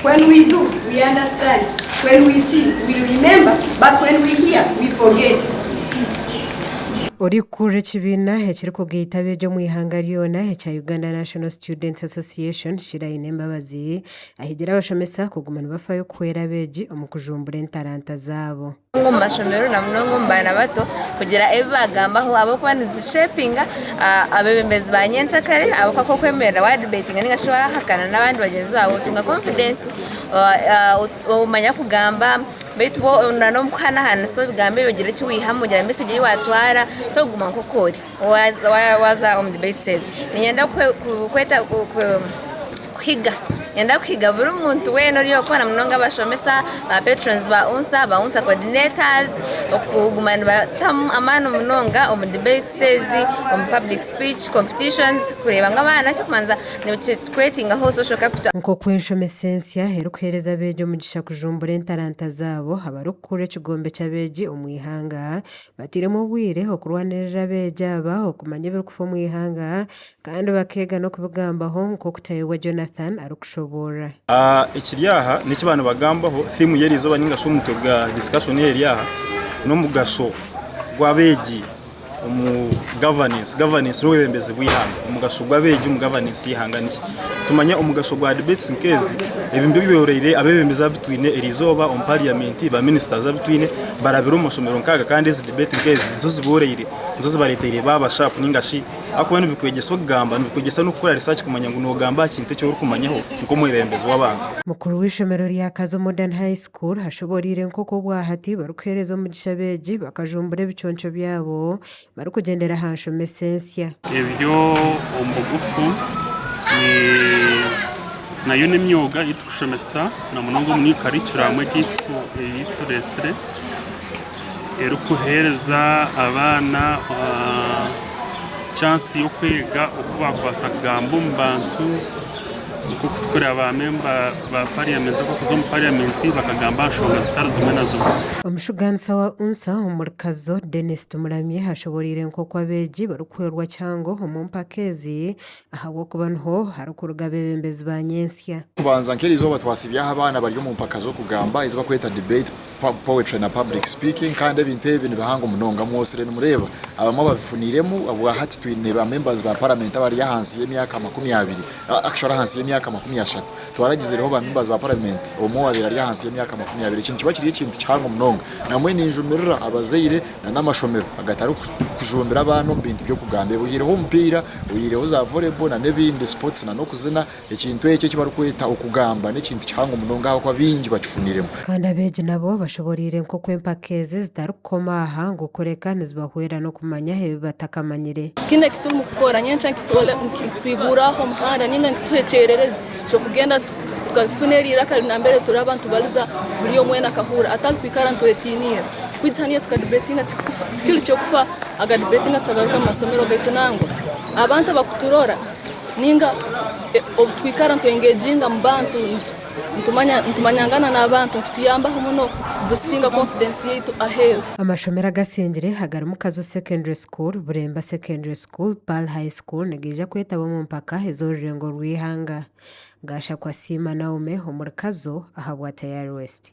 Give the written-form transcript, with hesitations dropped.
When we do, we understand. When we see, we remember, but when we hear, we forget. Orikukurira ekibiina ekirikugaita abeegi omu ihanga ryona ekya Uganda National Students Association, Sheila Ainembabazi, ahigire abashomesa kuguma nibafayo kuhwera abeegi omu kujumbura entaranta zaabo. Omu mashomero na munonga omu baana bato kugira ebi baagambaho ahabw'okuba nizishepinga abeebembezi ba nyenkyakare ahabw'okuba ku orikwemerera waadibeetinga nainga shi waahakana n'abandi bagyenzi baawe otunga konfidensi omanya kugamba beitu bo n'omu kuhanahanisa ebigambo ebyo ogira eki waihamu ogira mesegi ei waatwara tokuguma nk'oku ori waaza omu dibeetisi ezi. Niinyenda kweta kuhiga Niinyenda kuhiga buri muntu weena ori okwo na munonga abashomesa, ba patrons ba UNSA, ba UNSA coordinators okuguma nibatamu amaani munonga omu debates ezi, omu public speech competitions kureeba ngu abaana eky'okubanza nikitukuretingaho social capital. Nk'oku enshomesa ensya erikuheereza abeegi omugisha kujumbura entaranta zaabo, abarikukurira ekigombe ky'abeegi omu ihanga batairemu obwire okurwanirira abeegi aba okumanya ebirikufa omu ihanga Kandi bakeega n'okubigambaho nk'oku Tayebwa Jonathan arikushoboorora. Ekiri aha n'eki baaba nibagambaho, theme y'erizooba ninga shi omutwe gwa discussion eri aha n'omugasho gw'abeegi omu governance. Governance n'obwebembezi bw'eihanga. Omugasho gw'abeegi omu governance y'eihanga niki? Nitumanya omugasho gwa debates nk'ezi, ebi nibyo byorobeire abeebembezi abu twine erizooba omu parliament, ba ministers abu twine barabire omu mashomero nk'aga kandi ezi debate nk'ezi nizo ziboorobeire, nizo zibareeteire baaba sharp ninga shi Ahakuba nibikwegyesa okugamba, nibikwegyesa n'okukora research kumanya ngu noogamba aha kintu eki orikumanyaho nk'omwebembezi w'abantu. Mukuru w'eishomero rya Kazo Modern High School ashoboreire nk'oku obwahati barikuheereza omugisha abeegi bakajumbura ebiconco byabo barikugyendera aha nshomesa ensya. Ebyo omu bugufu ni nayo n'emyoga ei turikushomesa na munonga omu new curriculum egi ei tureetsire erikuheereza abaana chance y'okwega oku baakubaasa kugamba omu bantu nk'oku turikureeba ba memba ba parliament abarikuza omu parliament bakagamba aha nshonga zitari zimwe na zimwe. Omushugaanisa wa UNSA omuri Kazo, Denis Tumuramye ashoboreire nk'oku abeegi barikuhwerwa kihango omu mpaka ezi ahabw'okuba niho harikuruga abeebembezi ba nyentsya. Kubanza nk'erizooba twasibyaho abaana bari omu mpaka z'okugamba ezi barikweta debate Poetry na public speaking kandi ebintu ebi nibihango munonga mwosire nimureeba abamwe ababifuniiremu obwahati twine ba members ba parliament abari ahansi y'emyaka 20 actually ahansi y'emyaka 30 twaragizireho ba members ba parliament omwe owabaire ari ahansi y'emyaka 20 eki nikiba kiri ekintu kihango munonga nambwenu ninjumirira abazaire na n'amashomero agatari kujumbira abaana omu bintu by'okugamba oyihireho omupiira oyihireho za volleyball na n'ebindi sports na n'okuzina Ekintu ekyo eki barikweta okugamba n'ekintu kihango munonga ahabw'okuba baingi bakifuniremu. Kandi abeegi nabo bashoboreire nk'oku empaka ezi zitarikukoma aha ngu kureka nizibahwera n'okumanya ebi batakamanyire. Kinu eki turimu kukora nyenkya nikitwigurraho omuhanda ninga nikituha ekyererezi ky'okugenda tukafuna eri iraka nambere turaba nitubaliza buri omu weena akahurra atari kwikara nitwetiinirra. Kwija hanu tukadibetinga tikiri ky'okufa agadibetinga tukagaruka omu masomero gaitu nangwa abantu abakuturora Ninga obu twikara nitwengeginga omu bantu nitumanyangana n'abantu nikituyambaho muno kubusitinga konfidensi yaitu aheeru. Amashomero agasingire agarimu Kazo Secondary School, Buremba Secondary School, Pearl High School nigaija kwetaba omu mpaka ez'orurengo rw'eihanga. Gashakwa Siima Naume omuri Kazo ahabwa Tayari West.